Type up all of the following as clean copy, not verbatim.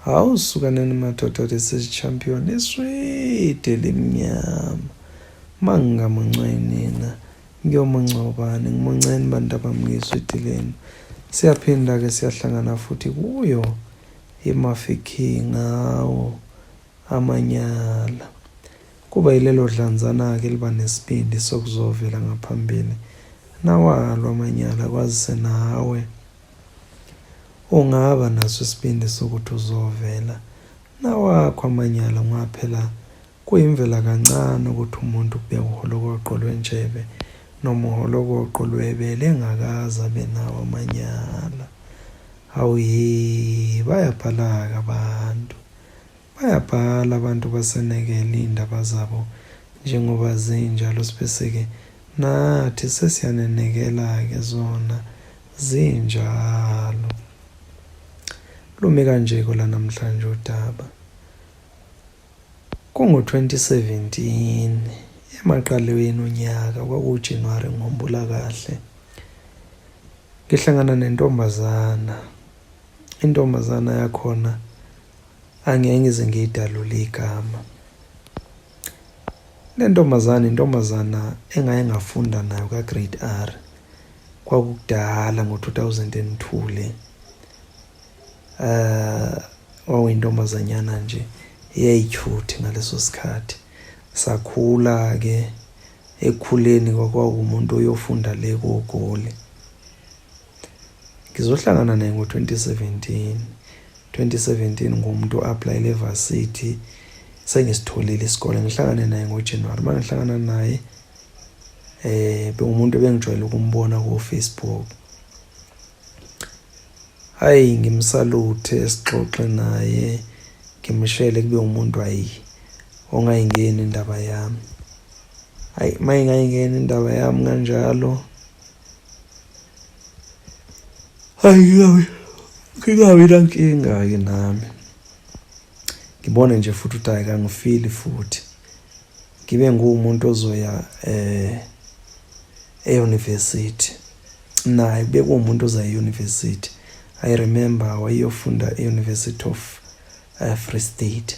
Hawu sukaneni madoda, this is champion iswidi elimnyama. Mangingamuncwayi nina ngiyomunca ubani? Ngimunceni bantu bami ngiswidi lenu. Siyaphinda-ke siyahlangana futhi kuyo iMafikeng ngawo amanyala. Kuba yilelo dlanzana-ke eliba nesibindi sokuzovela ngaphambili nawalo amanyala kwazise nawe ungaba naso isibindi sokuthi uzovela nawakho amanyala ngoba phela kuyimvela kancane ukuthi umuntu kube uholokoqo lwentshebe noma uholokoqo lwebele engakaze abe nawo amanyala. Hawu ye, bayabhala-ke abantu. Bayabhala abantu basenekele iy'ndaba zabo njengoba zinjalo sibese-ke nathi sesiyanenekela-ke zona zinjalo. Lumi kanje kwelanamhlanje udaba. Kungo-2017 emaqalweni onyaka kwakuwuJanuwari ngikhumbula kahle. Ngihlangana nentombazana. Intombazana yakhona angeke ngize ngiyidalule igama. Le ntombazana intombazana engaye ngafunda nayo ka-grade R. Kwakukudala ngo-2002 le. Wawuyintombazanyana nje eyayityhuthi ngaleso sikhathi. Sakhula-ke ekukhuleni kwakuwumuntu oyofunda le koGoli. Ngizohlangana naye ngo-2017. 2017 ngumuntu o-aplayele evasithi sengisitholile isikole ngihlangane naye ngoJanuwari. Uma ngihlangana naye bewumuntu ebengijwayele ukumbona ko-Facebook. Hayi ngimsaluthe sixoxe naye ngimshele kube umuntu ayi ongayingeni indaba yami. Hayi uma ingayingeni indaba yami kanjalo hayi ngingabi ngingabi nankinga-ke nami. Ngibone nje futhi ukuthi hhayi kangifili futhi. Ngibe nguwumuntu ozoya e-university. Naye kube kuwumuntu oza e-university. I remember wayeyofunda e-University of Free State.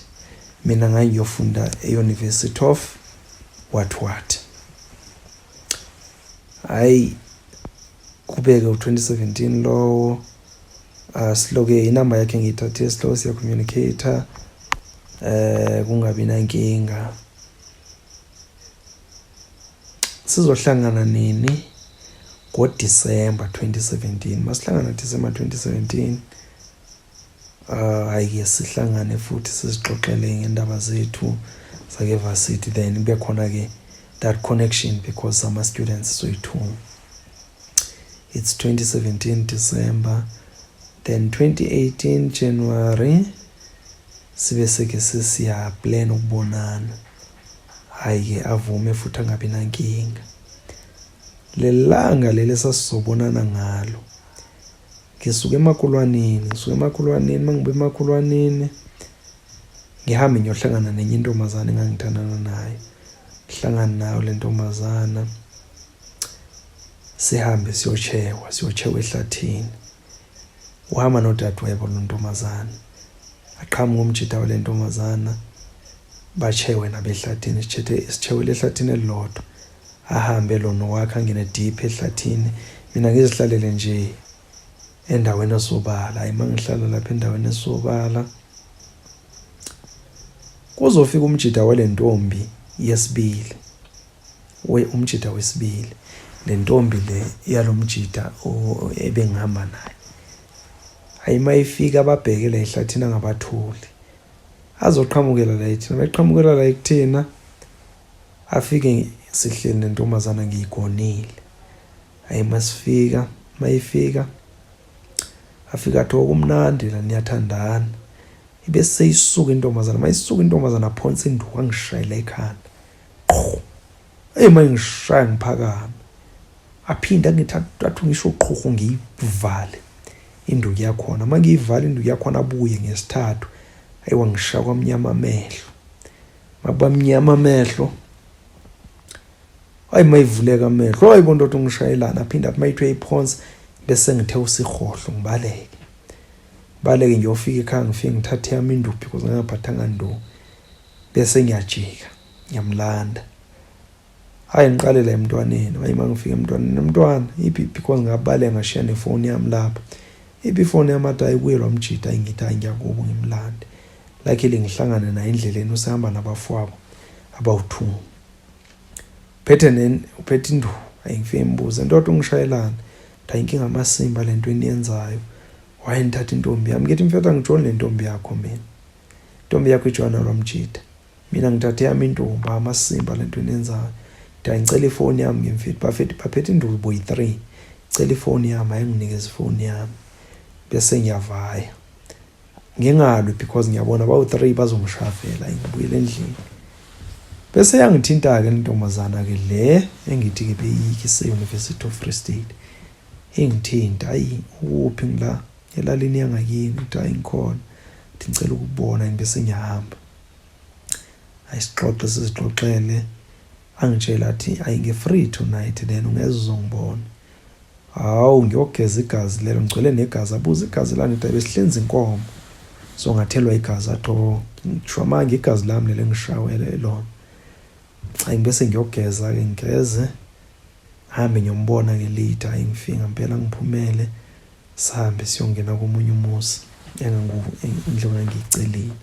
Mina ngangiyofunda e-University of what what. Hhayi kubeke u-2017 lowo siloke inamba yakhe ngiyithathile siloke siya-communicate kungabi nankinga. Sizohlangana nini? NgoDisemba 2017. Masihlangana December 2017 hhayi-ke sihlangane futhi sizixoxele ngendaba zethu zake-varsity then kube khona-ke that connection because ama-students soyi-two. It's 2017 December then 2018 January sibe seke sesiya-plan ukubonana. Hhayi-ke avume futhi angabi nankinga. Lelanga leli esasizobonana ngalo ngisuka emakhulwaneni, ngisuka emakhulwaneni, uma ngibuya emakhulwaneni ngihambe ngiyohlangana nenye intombazane engangithandana nayo. Ngihlangane nayo le ntombazana sihambe siyochewa, siyochewa ehlathini. Uhamba nodadewabo lo ntombazana. Aqhamuke umjita wale ntombazana bachewe nabo ehlathini, sichewele ehlathini elilodwa. Ahambe lo nowakhe angene deep ehlathini. Mina ngizihlalele nje endaweni esobala. Hhayi uma ngihlala lapha endaweni esobala kuzofika umjita wale ntombi yesibili. Umjita wesibili. Le ntombi le yalo mjita ebengihamba naye. Hhayi uma ifika ababheke la ehlathini angabatholi. Azoqhamukela la ekuthina, uma eqhamukela la ekuthina afike sihleli nentombazana ngiyigonile. Hhayi masifika, mayifika afike athi okumnandi la niyathandana. Ibe seyisuka intombazana, mayisuka intombazana aphonse induku angishayela ekhanda. Qhu. Eyi mayingishaya ngiphakame. Aphinde angithi athi ngisho qhuhu ngiyivale induku yakhona. Uma ngiyivala induku yakhona abuye ngesithathu. Hayi wangishaya kwamnyama amehlo. Mabamnyama amehlo. Hayi mayivuleka amehlo. Hayi bo ndoda ungishayelana. Aphinde athi mayithi uyayiphonsa bese ngithe usihohlo ngibaleke. Baleke ngiyofika ekhaya ngifike ngithathe yami induku because ngangaphathanga nduku. Bese ngiyajika ngiyamlanda. Hayi ngiqale la emntwaneni, hayi mangifika emntwaneni, umntwana iphi because ngabaleka ngashiya nefoni yami lapha. Iphi ifoni yami athi ayikuye lo mjita, hayi ngithi hayi ngiyakubo ngimlande. Luckily ngihlangane naye endleleni usehamba nabafowabo abawu-two. Uphethe nen uphethe induku, hayi ngifike ngimbuze ndoda ungishayelani? Hayi inkinga amasimba lento eniyenzayo. Why nithatha intombi yami? Ngithi mfethu angijoli nentombi yakho mina. Intombi yakho ijona nalo mjita. Mina ngithathe yami intombi amasimba lento eniyenzayo. Ngithi ngicela ifoni yami ngimfethu bafethu baphethe induku boyi-3. Cela ifoni yami ayinginikeze ifoni yami. Bese ngiyavaya. Ngingalwi because ngiyabona bawu-3 bazongishaya vela ngibuyele endlini. Bese yangithinta-ke lentombazana-ke le engithi-ke beyikho ise-University of Free State. Ingithinta, hayi ukuphi ngila elalini yangakini ngithi hayi ngikhona. Ngithi ngicela ukubona ngibese ngiyahamba. Hayi sixoxe sizixoxele angitshela athi hayi ngi-free tonight then ungeze uzongibona. Hawu ngiyogeza igazi lelo ngigcwele negazi abuza igazi lani ngithi besihlinza inkomo. So ngathelwa igazi athi oh ngisho manje igazi lami leli engishawele lona. Hayi ngibese ngiyogeza-ke ngigeze hambe ngiyombona-ke later hayi ngifike ngempela ngiphumele sihambe siyongena komunye umuzi indlu engangiyicelile.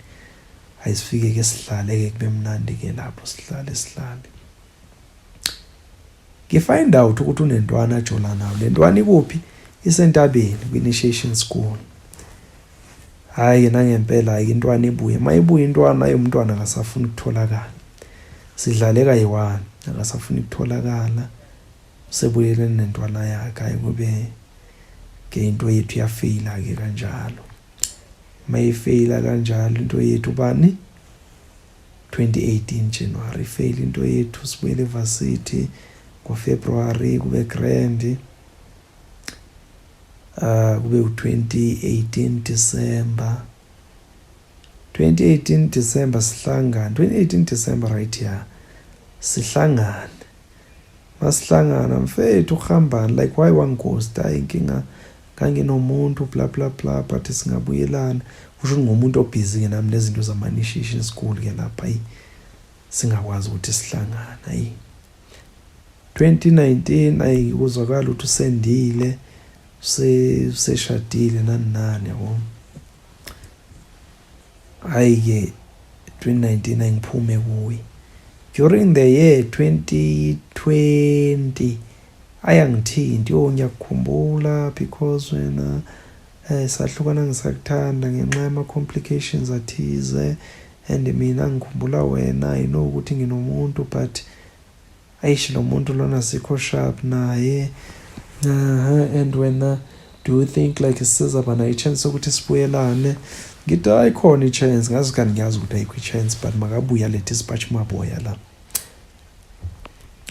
Hayi sifike-ke sihlale-ke kube mnandi-ke lapho sihlale sihlale. Ngi-find out ukuthi unentwana ajola nayo. Le ntwana ikuphi? Isentabeni kwi-initiation school. Hhayi-ke nangempela hhayi intwana ibuye. Uma ibuye intwana hhayi umntwana akasafuni ukutholakala. Sidlale kayi-one akasafuni ukutholakala. Usebuyele nentwana yakhe hhayi kube ke into yethu yafeyila-ke kanjalo. Uma ifeyila kanjalo into yethu bani? 2018 January fail into yethu sibuyele evarsity ngoFebruary kube grand kube u2018 December 2018 December sihlangana 2018 December right here sihlangane masihlangana mfethu uhambani like why wangighosta hayi inkinga nganginomuntu bla bla bla but singabuyelana kusho ngumuntu obhizi ke nami nezinto zama-initiation school ke lapha ayi singakwazi ukuthi sihlangane ayi 2019 ayi kuzwakala ukuthi usendile useshadile nani nani yabo hayi ke 2019 ayingiphume kuye during the year 2020 ayangithinti oh ngiyakukhumbula because wena sahlukana ngisakuthanda ngenxa yama complications athize and mina ngikhumbula wena I know ukuthi nginomuntu but ayish lo muntu lona sikho sharp naye and wena do you think like sizaba nayo i-chance yokuthi sibuyelane ngithi hayi khona i-chance ngazi kanti ngiyazi ukuthi ayikho i-chance but makabuye alethe isipatshi maboya la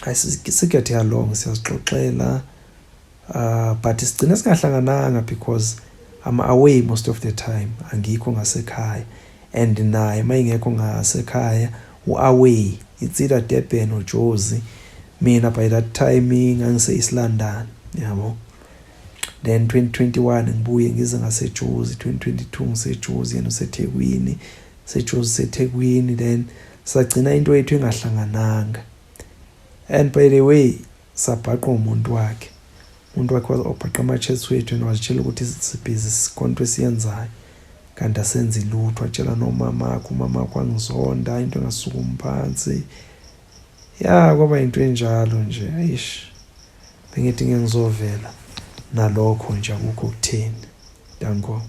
hayi sigethe along siyazixoxela but sigcine singahlangananga because I'm away most of the time angikho ngasekhaya and naye mayingekho ngasekhaya u-away it's either Durban or Jozi mina by that time ngangise East London yabo then 2021 ngibuye ngize ngaseJozi 2022 ngiseJozi yena useThekwini seJozi seThekwini then sagcina into yethu ingahlangananga and by the way sabhaqwa umuntu wakhe umuntu wakhe obhaqa ama-chats wethu and wazitshela ukuthi sibhizi sikhona esiyenzayo kanti asenzi lutho atshela nomamakho umamakho angizonda into engasukumi phansi ya kwaba into enjalo nje ayish bengithi ngeke ngizovela nalokho nje akukho kutheni danko.